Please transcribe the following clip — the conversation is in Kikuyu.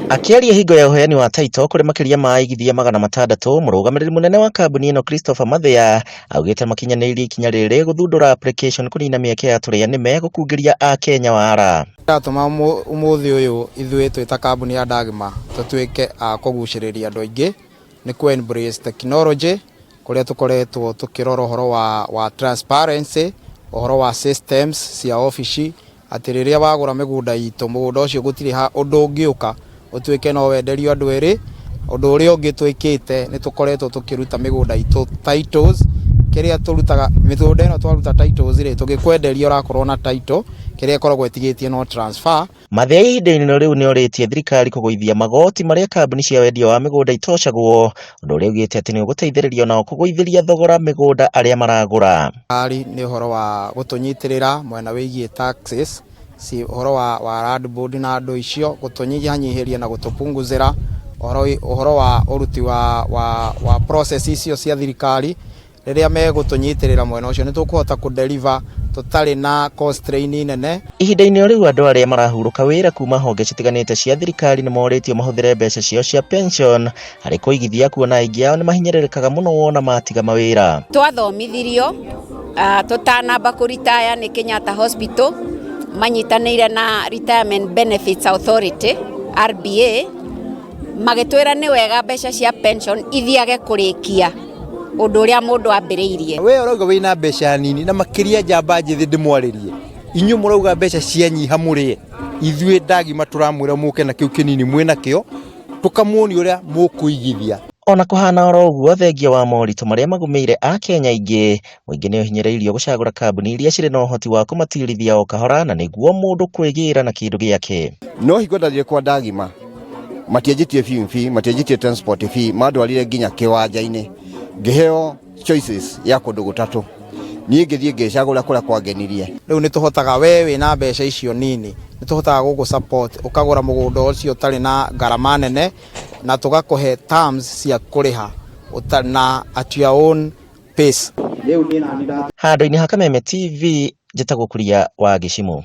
Akĩaria hingo ya ũheani wa taito kũrĩ makĩria ma aigithia 600, mũrũgamĩrĩri mũnene wa kambuni ĩno Christopher Mathia augĩte makinyanĩirie ikinya rĩrĩ gũthundũra application kũnina mĩeke ya tũrĩa nĩme gũkungĩria Akenya wara. Ĩratũma ũmũthĩ ũyũ ithuĩ twĩ ta kambuni ya Dagma tũtuĩke a kũgucĩrĩria andũ aingĩ nĩ kũ embrace technology kũrĩa tũkoretwo tũkĩrora ũhoro wa, wa transparency, ũhoro wa systems cia obici atĩ rĩrĩa wagũra mĩgũnda itũ mũgũnda ũcio gũtirĩ ha ũndũ ũngĩũka ũtuĩke no wenderio andũ erĩ. Ũndũ ũrĩa ũngĩ twĩkĩte nĩ tũkoretwo tũkĩruta mĩgũnda itũ titles kĩrĩa tũrutaga mĩgũnda ĩno twaruta titles rĩ tũgĩkwenderia ũrakorwo na title kĩrĩa ĩkoragwo ĩtigĩtie no transfer. Mathia ihinda-inĩ rĩu nĩorĩtie thirikari kũgũithia magoti marĩa kambuni cia wendia wa mĩgũnda itocagwo, ũndũ ũrĩa augĩte atĩ nĩũgũteithĩrĩria onao kũgũithĩria thogora mĩgũnda arĩa maragũra. Thirikari nĩ ũhoro wa gũtũnyitĩrĩra mwena wĩgiĩ taxes ci ũhoro wa, wa land board na andũ icio gũtũnyihanyihĩria na gũtũpunguzĩra ũhoro, ũhoro wa ũruti wa, wa, wa process icio cia thirikari rĩrĩa megũtũnyitĩrĩra mwena ũcio nĩ tũkũhota kũ deliver tũtarĩ na constraint nene. Ihinda-inĩ o rĩu andũ arĩa marahurũka wĩra kuma honge citiganĩte cia thirikari nĩmorĩtio mahũthĩre mbeca ciao cia pension harĩ kũigithia kuona aingĩ ao nĩmahinyĩrĩrĩkaga mũno wona matiga mawĩra. Twathomithirio tũtanamba kũritaya nĩ Kenyatta Hospital manyitanĩire na Retirement Benefits Authority RBA magĩtwĩra nĩ wega mbeca cia pension ithiage kũrĩkia ũndũ ũrĩa mũndũ ambĩrĩirie. We ũrauga wĩna mbeca nini na makĩria njamba njĩthĩ ndĩmwarĩrie inyuĩ mũrauga mbeca cianyiha mũrĩe ithuĩ ndagima tũramwĩra mũke na kĩu kĩnini mwĩna kĩo tũkamuonia ũrĩa mũkũigithia. Ona kũhana oro ũguo thengia wa moritũ marĩa magũmĩire Akenya aingĩ, mũingĩ nĩ ũhinyĩrĩirio gũcagũra kambuni iria cirĩ na ũhoti wa kũmatirithia o kahora na nĩguo mũndũ kwĩgĩra na kĩndũ gĩake. No hingo ndathire kwa ndagima matianjĩtie viewing fee, matianjĩtie transport fee, mandwarire nginya kĩwanja-inĩ ngĩheo choices ya kũndũ gũtatũ niĩ ngĩthiĩ ngĩcagũra kũrĩa kwangenirie. Rĩu nĩ tũhotaga we wĩna mbeca icio nini nĩ tũhotaga gũgũ support ũkagũra mũgũnda ũcio ũtarĩ na ngarama nene na tũgakũhe terms cia kũrĩha na at your own pace. Handũ-inĩ ha Kameme TV njĩtagwo Kuria wa Gĩcimũ.